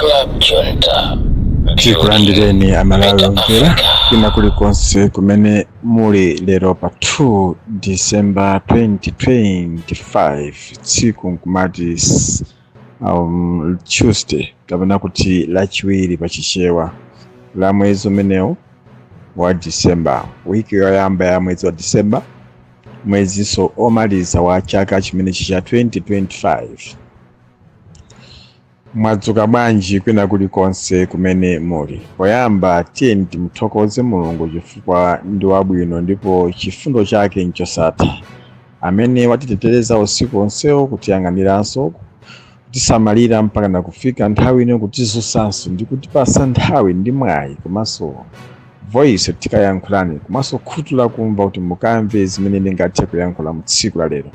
Club Junta, building Tikulandireni Amalawi better omvera Africa. kwina kulikonse kumene muli lero pa 2 December 2025, tsiku nkumati Tuesday kapena kuti Lachiwiri pachichewa la mwezi umenewu wa December, wiki yoyamba ya mwezi wa December, mwezinso omaliza wa chaka chimenechi cha 2025. Mwadzuka bwanji kwina kulikonse kumene muli? Poyamba tiyeni timuthokoze Mulungu chifukwa ndi wabwino ndipo chifundo chake nchosatha, amene watitetereza usiku onsewo, kutiyang'aniranso, kutisamalira mpaka na kufika nthawi ino, kutizunsanso ndi kutipasa nthawi ndi mwayi komanso voice tikayankhulani, komanso khutu lakumva kuti mukamve zimene ndingathe kuyankhula mu tsiku la lero.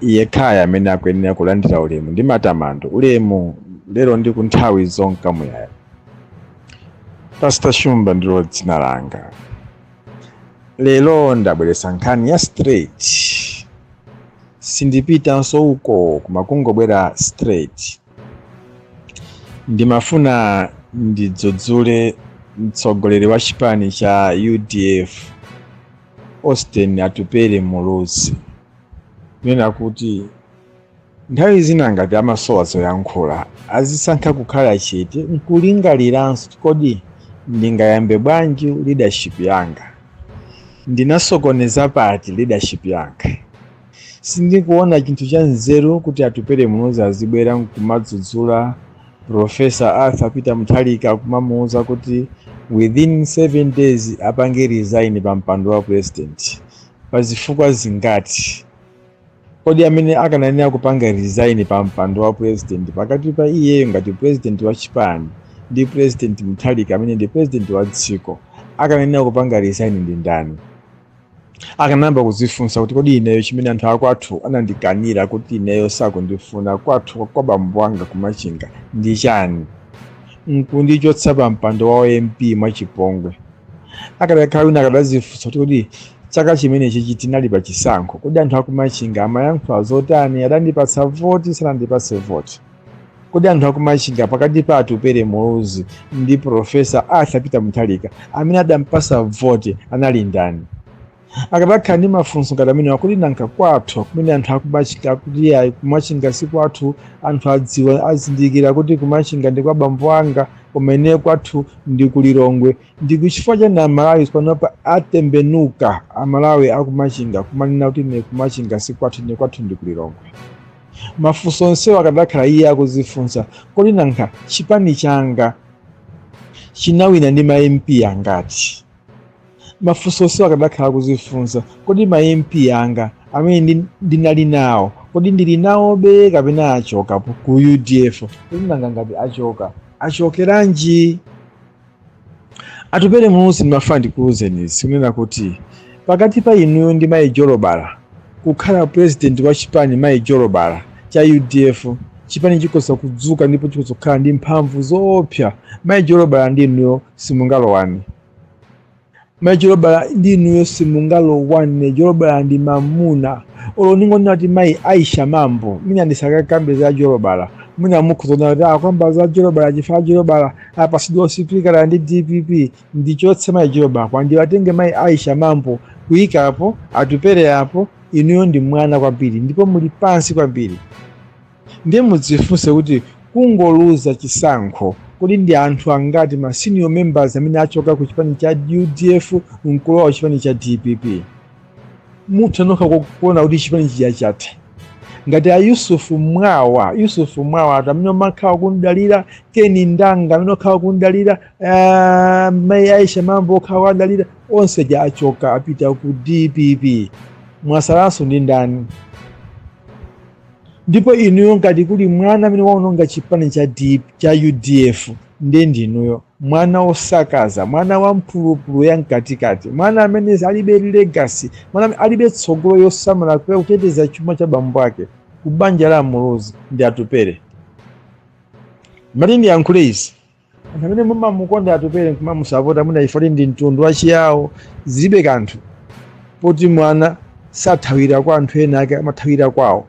Iye khaya amene akuyenera kulandira ulemu ndi matamando, ulemu lero ndi ku nthawi zonka muyaya. Pastor Shumba ndilo dzina langa. Lero ndabweretsa nkhani ya straight, sindipitanso uko koma kungobwera straight. Ndimafuna ndidzudzule mtsogoleri wa chipani cha UDF, Austin Atupele Muluzi, kunena kuti nthawi zina ngati amasowa zoyankhula azisankha kukhala chete nkulingaliranso, kodi ndingayambe bwanji leadership yanga? Ndinasokoneza pati leadership yanga? Sindikuona chinthu cha nzeru kuti Atupele Muluzi azibwera nkumadzudzula Professor Arthur Peter Mutharika, kumamuwuza kuti within 7 days apange resign pa mpando wa president. Pa zifukwa zingati? Kodi amene akananena kupanga resign pa mpando wa president pakati pa iyeyo ngati president wa chipani ndi President Mutharika amene ndi president wa dziko, akananena kupanga resign ndi ndani? Akanayamba kuzifunsa kuti kodi ineyo chimene anthu akwathu anandikanira kuti ineyo sakundifuna kwathu kwa bambo anga kumachinga ndi chani, nkundichotsa pa mpando wa MP mwachipongwe? Akadakhala wina akadazifunsa kuti kodi chaka chimenechi tinali pa chisankho, kodi anthu akumachinga amayankhula zotani? Adandipatsa voti, sanandipatse voti? Kodi anthu akumachinga pakati pa Atupele Muluzi ndi Professor Arthur Peter Mutharika, amene adampasa voti anali ndani? Akadakhala ndi mafunso ngati amene, akuti nanka kwathu kumene anthu akumachinga kuti ayi, kumachinga si kwathu, anthu adziwa, azindikira kuti kumachinga ndi kwa bambo anga, koma ine kwathu ndi kulilongwe. Ndi kuchifukwa chani Amalawi panopa atembenuka, Amalawi akumachinga kumanena kuti ine kumachinga si kwathu, ine kwathu ndi kulilongwe? Mafunso onsewo akadakhala iye akuzifunsa, kodi nanka chipani changa chinawina ndi ma MP angati? Mafunso onsewo akadakhala akuzifunsa, kodi ma MP anga amene ndinali nawo, kodi ndili nawobe kapena achoka ku UDF? Kodi nanga ngati achoka, achokeranji? Atupele Muluzi, ndimafuna ndikuwuzeni, kunena kuti pakati pa inuyo ndi Mayi Jolobala kukhala president wa chipani, Mayi Jolobala, cha UDF, chipani chikhoza kudzuka ndipo chikhoza kukhala ndi mphamvu zoopsa. Mayi Jolobala ndi inuyo simungalowani. Mayi Jolobala ndi inuyo simungalowane. Jolobala ndi mamuna. Olo ningonena kuti Mayi Aisha Mambo, mina ndisakakambe za Jolobala, mwina mukhoza kuti akamba za Jolobala chifukwa Jolobala apasidwa usipikala ndi DPP. Ndichotse Mayi Jolobala kwa ndiwatenge Mayi Aisha Mambo kuyikapo Atupele apo, inuyo ndi mwana kwambiri ndipo muli pansi kwambiri. Ndiye mudzifunse kuti kungoluza chisankho, kodi ndi anthu angati ma senior members amene achoka ku chipani cha UDF nkulowa chipani cha DPP? Mutha nokha kuona kuti chipani chija chatha. Ngati a Yusufu Mwawa, Yusufu Mwawa amene amakhala kundalira, Keni Ndanga amene okhala kundalira, Mayi Aisha Mambo okhala kundalira, onse ja achoka apita ku DPP. Mwasalanso ndi ndani? Ndipo inuyo ngati kuli mwana amene waononga chipani cha UDF, ndiye ndinuyo, mwana osakaza, mwana wa mphulupulu ya mkatikati, mwana amene alibe legacy, mwana amene alibe tsogolo yosamala kuteteza chuma cha bambo ake ku banja la Muluzi ndi Atupele. Mati ndiyankhule izi, anthu amene mumamukonda Atupele nkumamusapota, mwina ifoti ndi mtundu wachiyawo, zilibe kanthu, poti mwana sathawira kwa anthu ena ake, amathawira kwawo.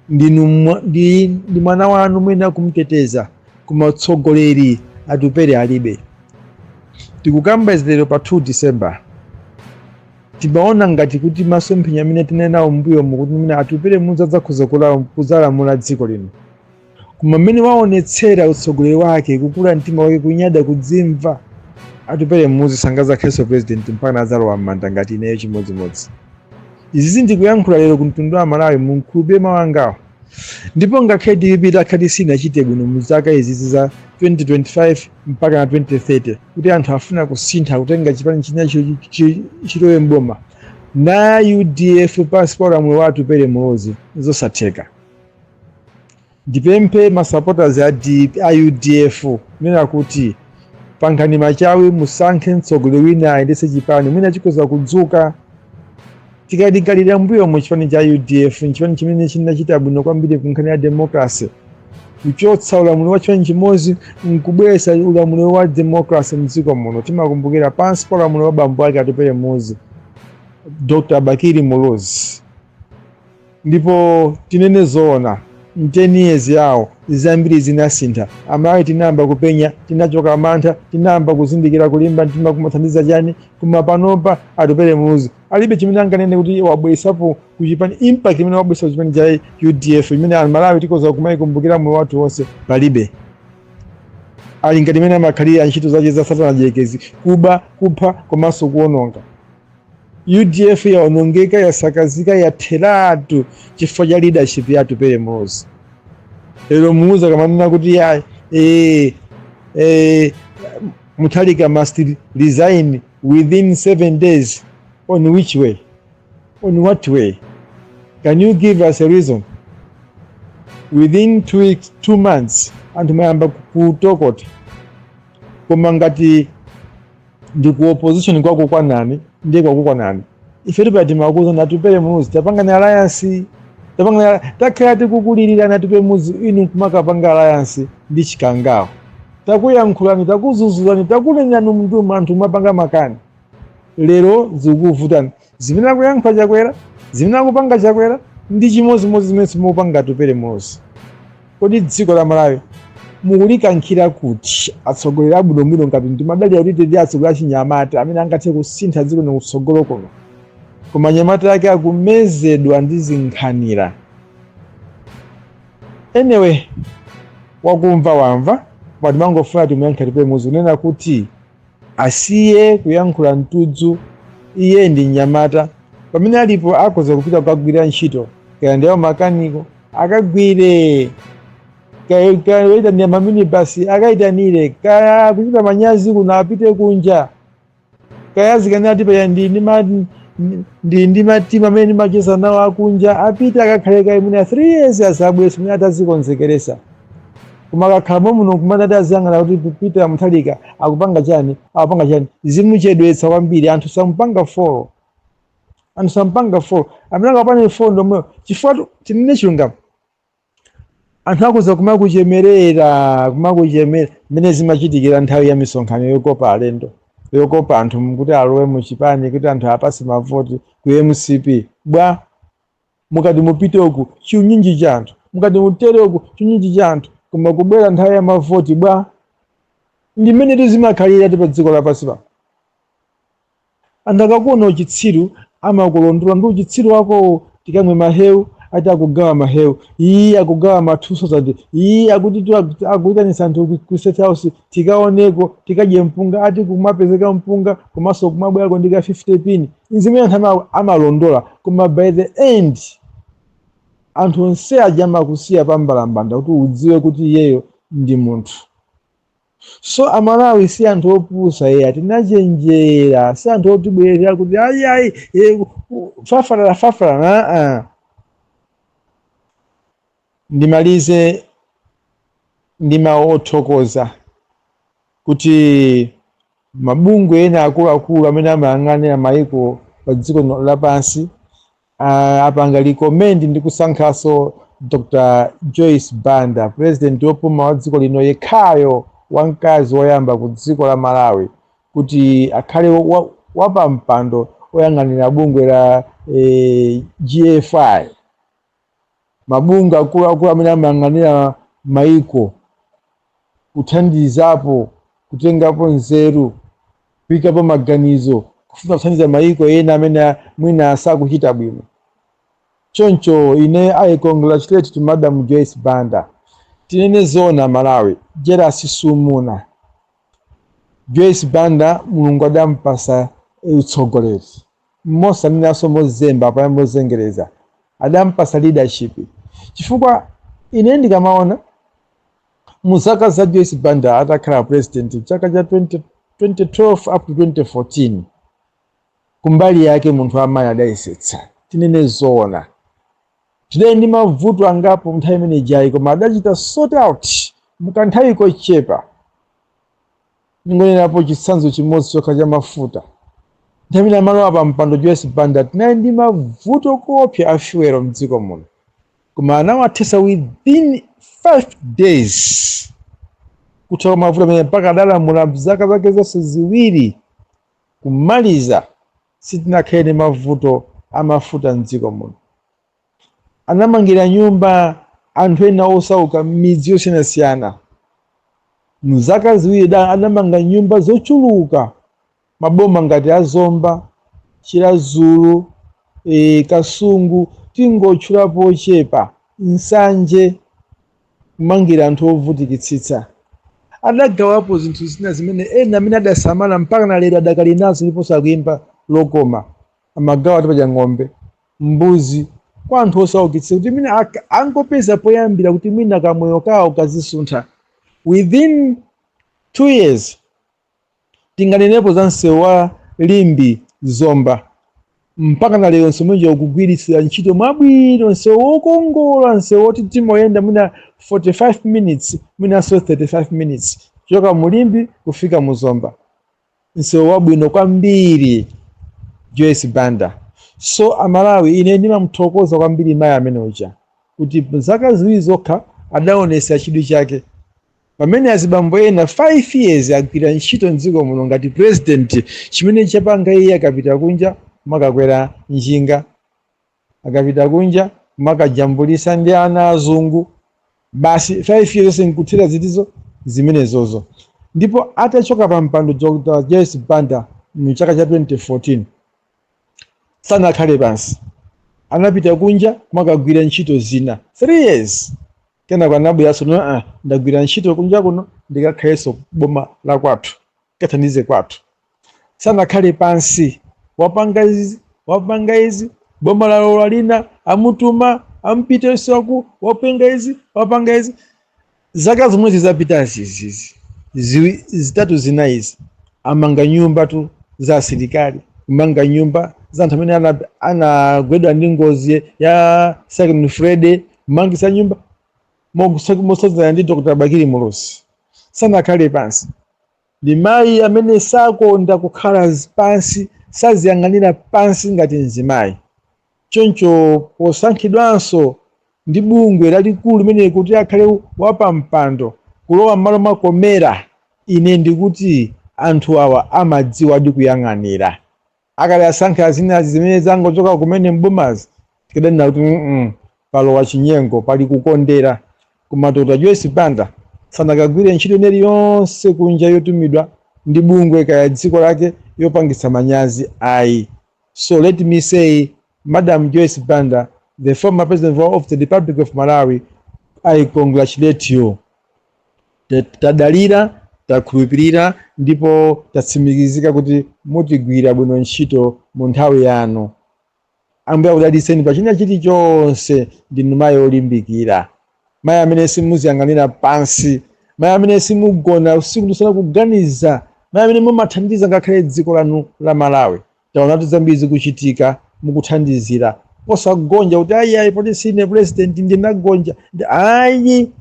Ndinu ndi mwana wanu, mwina kumteteza. Koma utsogoleri Atupele alibe. Tikukamba izi lero pa 2 December. Timaona ngati kuti masomphenya amene tinali nawo m'mbuyomu kuti mwina Atupele Muluzi adzakhoza kudzalamula dziko lino, koma mmene waonetsera utsogoleri wake, kukula mtima wake, kunyada, kudzimva, Atupele Muluzi sangadzakhalenso president mpaka adzalowa m'manda ngati ineyo chimodzimodzi. Izi ndikuyankhula lero ku mtundu wa Malawi, munkhulupirire mawu angawo. Ndipo ngakhale DPP itakhati sinachite bwino mu zaka izizi za 2025 mpaka na 2030, kuti anthu afuna kusintha, kutenga chipani china chilowe mboma na UDF pansi pa ulamuliro wa Atupele Muluzi, zosatheka. Ndipemphe ma supporters a UDF kunena kuti pankhani machawi, musankhe mtsogoleri wina ayendetse chipani, mwina chikhoza kudzuka. Tikadingalira mbuyo mu chipani cha UDF, nchipani chimene chinachita bwino kwambiri ku nkhani ya democracy, kuchotsa ulamuliro wa chipani chimodzi nkubweretsa ulamuliro wa democracy mdziko muno. Timakumbukira pansi pa ulamuliro wa bambo ake Atupele Muluzi, Dr Bakili Muluzi. Ndipo tinene zoona, 10 years yawo zambiri zinasintha. Amalawi tinayamba kupenya, tinachoka mantha, tinayamba kuzindikira kulimba mtima kumathandiza chani. Koma panopa Atupele Muluzi alibe chimene anganene kuti wabweresapo kuchipani, impact imene wabweresa kuchipani cha UDF imene Amalawi tikoza kumayikumbukira moyo wathu wonse, palibe. Ali ngati imene amakhalira ntchito zache za satana jekezi, kuba, kupha komanso kuwononga. UDF yaonongeka, yasakazika, yatheratu chifukwa cha leadership ya Atupele Muluzi. Lero Muluzi akamanena kuti ya Mutharika must resign within 7 days, on which way, on what way? Can you give us a reason? Within 2 weeks, 2 months, anthu mayamba kutokota. Koma ngati ndi ku opposition kwakukwanani, ndiye kwakukwanani. Ife tipati makuza Atupele Muluzi, tapangani alliance, tapangani. Takhala tikukulilirani Atupele Muluzi, inu kumakapanga alliance ndi Chikangawo. Takuyankhulani, takuzuzulani, takunenerani mndumu, anthu kumapanga makani. Lero zikukuvutani. Zimene akuyankhula Chakwera, zimene akupanga Chakwera ndi chimodzimodzi zimene simukupanga Atupele Muluzi. Kodi dziko la Malawi mukulikankhira kuti atsogoleri abwinobwino, ngati ndimadalira kuti ndi atsogoleri achinyamata amene angathe kusintha dziko lino kutsogolo kuno, koma anyamata ake akumezedwa ndi zinkhanira? Anyway, wakumva wamva. Koma timangofuna timuyankhe Atupele Muluzi kunena kuti asiye kuyankhula mtudzu. Iye ndi mnyamata, pamene alipo akhoza kupita kukagwira ntchito, kaya ndiyawo makaniko akagwire, kaya maminibasi akayitanire, kaya kuchita manyazi kuno apite kunja, kaya azikanena ati paya ndi matimu amene ndimacheza nawo akunja, apite akakhale kaye mwina 3 years, asabwese mwina atazikonzekeresa. Koma akakhala momuno kumati aziyang'ana kuti Peter Mutharika akupanga chani, akupanga chani, zimuchedwetsa kwambiri. Anthu samupanga follow, anthu sampanga follow. Amene akapane follow ndomweyo, chifukwa tinene chilungamo, anthu akhoza kumakuchemerera, kumakuchemera mmene zimachitikira nthawi ya misonkhano yokopa alendo, yokopa anthu kuti alowe muchipani, kuti anthu apase mavoti ku MCP. Bwa mukati mupite uku, chiunyinji cha anthu, mukati mutere uku, chiunyinji cha anthu, koma kubwera nthawi ya mavoti, bwa? Ndi mmene tizimakhalira ti pa dziko lapansi pa. Anthu akakuona uchitsiru amakulondola ndi uchitsiru wakowo. Tikamwe mahewu, ati akugawa mahewu, iyi akugawa ma 2000, iyi akuti akuyitanisa anthu ku State House tikaoneko, tikadye mpunga, ati kumapezeka mpunga komanso kumabwerako ndi ka 50 pin. Zimene anthu amalondola, koma by the end anthu onse aja amakusiya pambalambanda kuti udziwe kuti iyeyo ndi munthu. So Amalawi si anthu opusa iye, tinachenjera, si anthu otibwerera kuti ayi ayi, fafalala fafalala. Aa, ndimalize ndi mawu othokoza kuti mabungwe ena akuluakulu amene amayang'anira mayiko pa dziko lino lapansi apanga recommend ndi kusankhaso Dr Joyce Banda, president wopuma wa dziko lino, yekhayo wamkazi woyamba ku dziko la Malawi, kuti akhale wapampando oyang'anira bungwe la GFI, mabungwe akuluakulu amene amayang'anira mayiko. Kuthandizapo, kutengapo nzeru, kuyikapo maganizo, kufuna kuthandiza mayiko ena amene mwina asakuchita bwino. Choncho ine I congratulate to Madam Joyce Banda. Tinene zona, Malawi, jealousy sumuna. Joyce Banda, Mulungu adampasa utsogoleri mosanenaso mozemba apaya mozengereza, adampasa leadership, chifukwa ine ndikamaona mu zaka za Joyce Banda atakhala president, chaka cha 20, 2012 up to 2014, kumbali yake munthu amayi adayesetsa. Tinene zoona, tidali ndi mavuto angapo nthawi imene ijayi, koma adachita sort out mukanthawi kochepa. Ningonenapo chitsanzo chimodzi chokha cha mafuta. Nthawi imene amalowa pa mpando Joyce Banda, tinali ndi mavuto koopsa a fuel mdziko muno, koma anawathesa within 5 days kutha kwa mavuto amene, mpaka adalamula zaka zake zonse 2 kumaliza, sitinakhale ndi mavuto amafuta mdziko muno. Anamangira nyumba anthu ena osauka m'midzi yosiyanasiyana. Mzaka 2 da anamanga nyumba zochuluka, maboma ngati Azomba, Chiradzulu, Kasungu, tingotchulapo ochepa, Nsanje, kumangira anthu ovutikitsitsa. Adagawapo zinthu zina zimene ena amene adasamala mpaka na lero adakali nazo ndiponso akuyimba lokoma. Amagawa tipadya ng'ombe, mbuzi kwa anthu osaukitsitsa, kuti mwina angopeza poyambira, kuti mwina kamoyo kawo kazisuntha. Within 2 years, tinganenepo za msewu wa Limbe Zomba, mpaka na lero msewu umenewu ukugwiritsira ntchito mwabwino, msewu wokongola, msewu woti timoyenda mwina 45 minutes, mwinanso 35 minutes, kuchoka mu Limbe kufika mu Zomba, msewu wabwino kwambiri, Joyce Banda. So Amalawi, ine ndimamuthokoza kwambiri mayi amene uja kuti zaka 2 zokha adaonesa chidwi chake, pamene azibambo ena 5 years agwira ntchito mdziko muno ngati president, chimene chapanga iye, akapita kunja makakwera njinga, akapita kunja makajambulisa ndi ana azungu, basi, 5 years zonse nkuthira zitizo zimenezozo. Ndipo atachoka pa mpando Dr Joyce Banda mu chaka cha 2014, sanakhale pansi, anapita kunja makagwira ntchito zina 3 years. Kenako anabweranso, no, ndagwira ntchito kunja kuno, ndikakhalenso boma la kwathu, kathandize kwathu. Sanakhale pansi, wapanga izi, wapanga izi, boma lalola lina, amutuma ampitesoku, wapanga izi, wapanga izi. Zaka zomwe zizapitazi izizi 3, 4 izi, amanga nyumba tu za asilikali, kumanga nyumba za anthu amene anagwedwa ndi ngozi ya Cyclone Freddy, kumangisa nyumba mosazana ndi Dr Bakili Muluzi. Sanakhale pansi, ndi mayi amene sakonda kukhala pansi, saziyang'anira pansi ngati mzimayi. Choncho posankhidwanso ndi bungwe lalikulu limene kuti akhale wapampando kulowa m'malo makomera, ine ndikuti anthu awa amadziwa ndi kuyang'anira. Akali asankhe azinazi zimene zangochoka kumene mbomazi, tikadanena kuti palowa chinyengo, pali kukondera. Koma Dr Joyce Banda sanakagwire ntchito ineri yonse kunja yotumidwa ndi bungwe kaya dziko lake yopangitsa manyazi, ayi. So let me say, Madam Joyce Banda, the former president of the Republic of Malawi, I congratulate you. Tadalira, takhulupirira ndipo tatsimikizika kuti mutigwira bwino ntchito mu nthawi yanu. Ambuye akudalitseni pa china chilichonse. Ndinu mayi olimbikira, mayi amene simuziyang'anira pansi, mayi amene simugona usiku ndisana kuganiza, mayi amene mumathandiza ngakhale dziko lanu la Malawi. Taonatu zambiri zikuchitika, mukuthandizira osagonja kuti ayi, ayi, poti sine president ndinagonja. Ayi,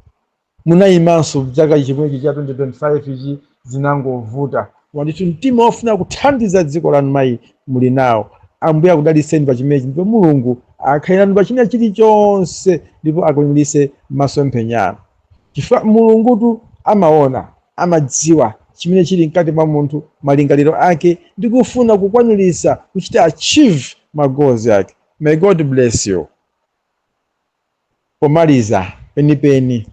munayimanso chaka chimwechi cha 2025 ichi, zinangovuta. Wandithu mtima wofuna kuthandiza dziko lanu, mayi, muli nawo. Ambuye akudalitseni pa chimenechi, ndipo Mulungu akhale nanu pa china chilichonse, ndipo akwaniritse masomphenya anu, chifukwa Mulungutu amaona, amadziwa chimene chili mkati mwa munthu, malingaliro ake ndi kufuna kukwaniritsa, kuchita achieve ma goals ake. May God bless you. Pomaliza penipeni,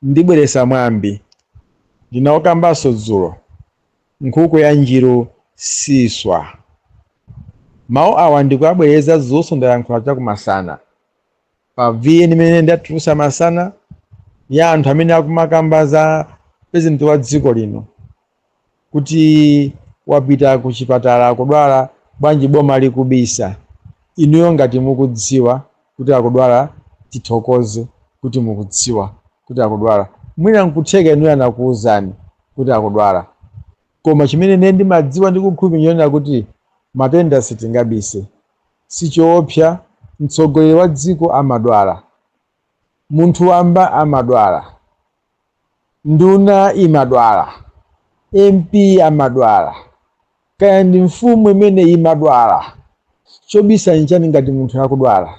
Ndibweresa mwambi ndinawukambanso dzulo: nkhuku ya njiru siswa. Mawu awa ndikuabwereza dzulonso, ndayankhula chakumasana pa VN imene ndatulusa masana ya anthu amene akumakamba za president wa dziko lino kuti wapita ku chipatala akudwala, bwanji boma likubisa? Inuyo ngati mukudziwa kuti akudwala, tithokoze kuti mukudziwa kuti akudwala. Mwina nkutheka inuyo anakuwuzani kuti akudwala, koma chimene ine ndimadziwa ndi kukhulupirira kuti matenda sitingabise, sichoopsa. Mtsogoleri wa dziko amadwala, munthu wamba amadwala, nduna imadwala, MP amadwala, kaya ndi mfumu imene imadwala. Chobisa nchani ngati munthu akudwala?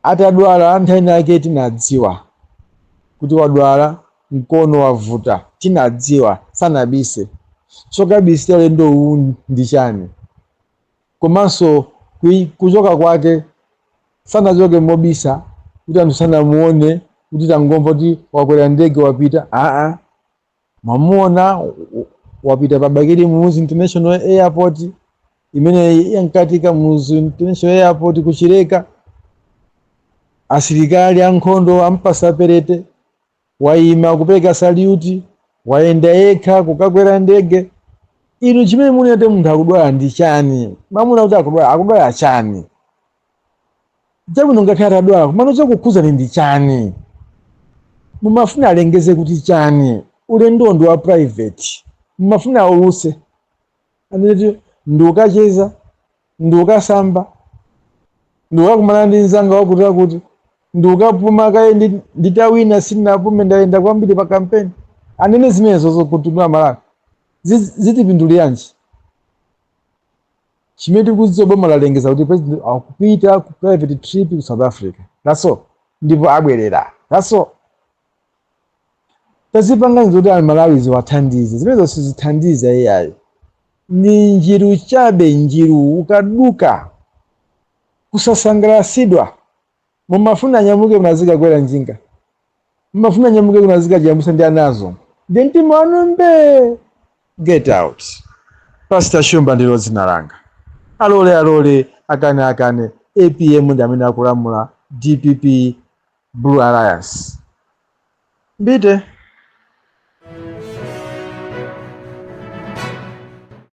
Atadwala nthawi yake tinadziwa kuti wadwala, mkono wavuta, tinadziwa, sanabise. Chokabisira ulendo uwu ndi chani? Komanso kuchoka kwake sanachoke mobisa kuti anthu sanamuone, kuti tangomva kuti wakwera ndege wapita. Aa, mwamuona wapita pa Bakili Muluzi International Airport, imene yankatika Muluzi International Airport kuchileka. Asilikali ankhondo ampasa perete, wayima kupereka salute, wayenda yekha kukakwera ndege. Inu chimene munati munthu akudwala ndi chani? Mamuna kuti akudwala, akudwala chani? Chabwino, ngakhale atadwala, komano chakukhuzani ndi chani? Mumafuna alengeze kuti chani? Ulendo ndi wa private, mumafuna auluse aneti ndikukacheza, ndikukasamba, ndikukakumana ndi mzanga wakuti wakuti, ndikukapuma kaye, nditawina sindinapume, ndayenda kwambiri pa kampeni. Anene zimenezo kutumira Malawi zitipinduliranji? Chimene tikudziwa, boma lalengeza kuti president akupita ku private trip ku South Africa, that's all, ndipo abwerera, that's all. Tazipangani zoti Amalawi ziwathandize. Zimenezo sizithandiza iyayi, ni njiru chabe, njiru ukaduka kusasangalasidwa. Mumafuna anyamuke kunazikakwera njinga, mumafuna anyamuke kunazikajambisa ndi anazo, ndi mtima wanu mbe. Get out. Pastor Shumba ndilo dzina langa. Alole alole, akane akane, APM ndi amene akulamula DPP Blue Alliance. Mbite.